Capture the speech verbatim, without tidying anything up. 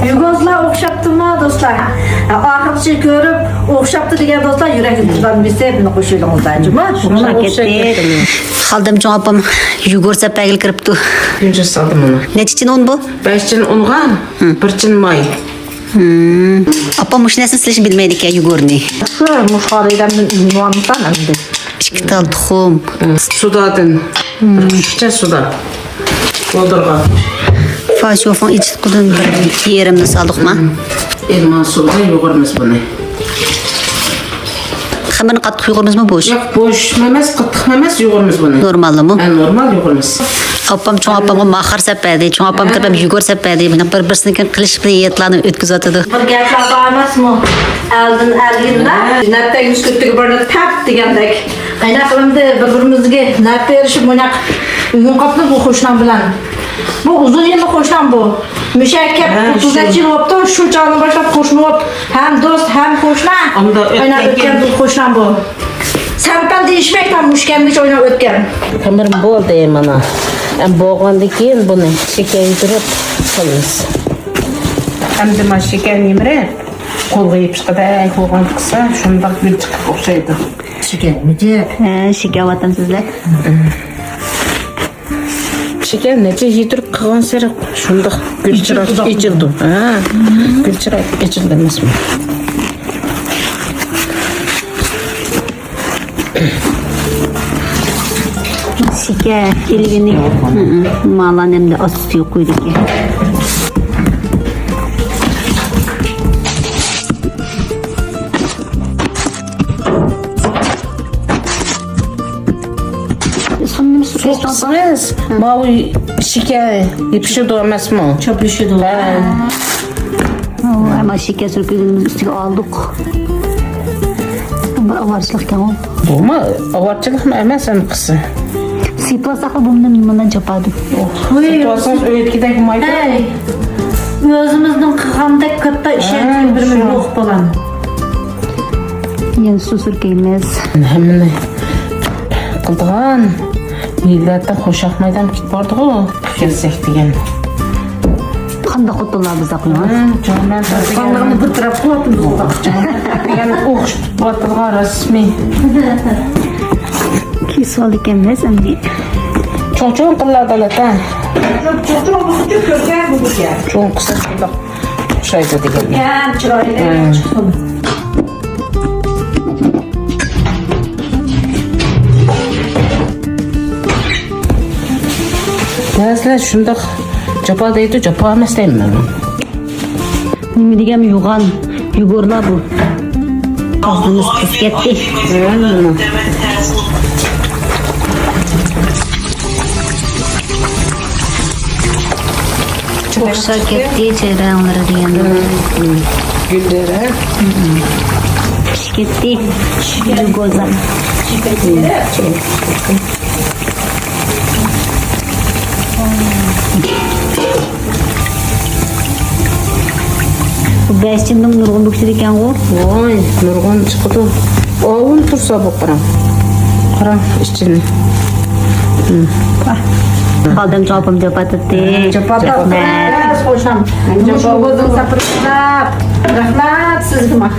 يۈگورلار ئوخشاپتىما، دوستلار؟ ئاخىرقىچە كۆرۈپ، ئوخشاپتۇ دېگەن دوستلار يۈرەك ئىنتىزام بېسىپ، مېنى قوشۇۋېلىڭلار، جۇمۇ. خالدەم چوڭ ئاپام يۈگور سەپەگىلى كىرىپتۇ. كۈنجۈت سالدىم ئۇنى. نەچچە چىن ئۇن بۇ؟ بەش چىن ئۇنغا، بىر چىن ماي. ئاپام مۇشۇ نەرسىنى سېلىشنى بىلمەيدىكەن، يۈگورنى. شۇ مۇشۇ ئادەمدىن ئۆگىنىۋالمىسام ئەمدى. ئىككى تال تۇخۇم. سۇدادىن. بىر كۈچۈكچە سۇدا. بولدۇرغان. فاشوفنىڭ ئىچىدىن بىر يېرىمنى سالدۇقما؟ ئەلما سۇدا يۇغۇرىمىز بۇنى. خېمىرنى قاتتىق يۇغۇرىمىزمۇ بوش؟ ياق، بوشمۇ ئەمەس، قاتتىقمۇ ئەمەس، يۇغۇرىمىز بۇنى. نورماللىمۇ؟ ھە، نورمال يۇغۇرىمىز. ئاپام، چوڭ ئاپامغا ماخار سەپ بەردى، چوڭ ئاپام تېخى يۈگور سەپ بەردى. مانا بىر-، بىرسىنىڭكىنى قىلىشىپ يېتىلارنى ئۆتكۈزۈۋاتىدۇ. بىر گەپلەر بار ئەمەسمۇ؟ ئەلدىن ئەلگىنلەر. نەپتە يۈز كۆتتىگە بىرنى تەپ دېگەندەك. قانداق قىلىمدى، بىر-بىرىمىزگە نەپ بېرىشىپ، مۇنداق ئۆيۈن قاپتۇ بۇ قوشنام بىلەن. بۇ ئۇزۇن يىللىق قوشنام بۇ. مۇشەككە ھە، ئوتتۇز نەچچە يىل بوپتۇ، شۇ چاغدىن باشلاپ قوشنا بولۇپ، ھەم دوست، ھەم قوشنا. ئانداق قايناپ ئۆتكەن ئۆتكەن بۇ قوشنام بۇ. سەمپەل دېيىشمەي، تام مۇشۇ كەمگىچە ئويناپ ئۆتكەن. خېمىرىم بولدى مانا. ئەم، بولغاندىن كېيىن بۇنى شېكەر يېدۈرۈپ قىلىمىز. ئەمدى مانا شېكەر يېمىرىپ، قولغا يېپىشقىدەك بولغان قىلسا، شۇنداق گۈل چىقىپ ئوخشايدۇ. شېكەر مىجىق. ھە، شېكەر ئەۋاتامسىزلەر. شېكەر نەچچە يېتىرىپ قىلغانسېرى شۇنداق گۈل چىراي ئېچىلىدۇ. ھە، گۈل چىراي ئېچىلىدۇ ئەمەسمۇ؟ شېكەر كېلگىنى مالا نەمدە ئاز سۈيى قويىدىكەن. سۇنى نېمە سۇ سۇ قوشتۇڭىز؟ قىسىمىز ماۋۇ شېكەر يېپىشىدۇ ئەمەسمۇ؟ چاپلىشىدۇ. ھە. ئەمما شېكەر سۈركىلىمىز ئۈستىگە ئالدۇق. بۇ ئاۋارىچىلىقكەن ئۇ. بۇمۇ ئاۋارىچىلىقمۇ ئەمەس ئەنقىسى. سېتىۋالساقلا بۇ نېمە مانا جاپادۇ. سېتىۋالسىڭىز ئۆيدىكىدەك مايدا. ھەي. ئۆزىمىزنىڭ قىلغاندەك كاتتا ئىشەنچ ھە، بىر شۇ. مىليون بولغان. يەنە سۇ سۈركەيمىز. ھەممىنى قىلىدىغان يىللاردا خوشاق مايدان كېتىپ باردىغۇ. كەلسەك دېگەن. قانداق خوتۇنلار بىزدە قۇيۇڭ؟ ھە، جان، مەن قانلىقىنى بىر تەرەپ قىلىۋاتىمىز. دېگەن ئوخشىتىپ قىلىۋاتىدىغان رەسمىي. كېسىۋالىدىكەنمىز ئەمدى. چوڭ-چوڭ قىلىۋاتىدۇ ھە. چوڭ قىلسا شۇنداق ئوخشايدۇ دېگەن. يا، چىرايلىق ھە. چىقسۇن. بەزىلەر شۇنداق جاپا دەيدۇ، جاپا ئەمەس دەيمەن مەن. نېمە دېگەن يوغان يۈگورلار بۇ. ئاغزىمىز تۇز كەتتى. ئوخشاپ كەتتى چېرەڭلىرى دېگەندە. گۈللىرى. پىشىپ كەتتى. يۈگورلار. بۇ بەش چىننىڭ نۇرغۇن بوكىسى ئىكەنغۇ. ۋاي، نۇرغۇن چىقىدۇ. ئاۋۇن تۇرسا بۇ قاراڭ. قاراڭ ئىچىنى. خالدەم چوڭ ئاپام جاپا تارتتى. جاپا تارتتى. رەھمەت. خوشام. مۇشۇ بولدۇم ساپىرىپ. رەھمەت سىزگىمۇ.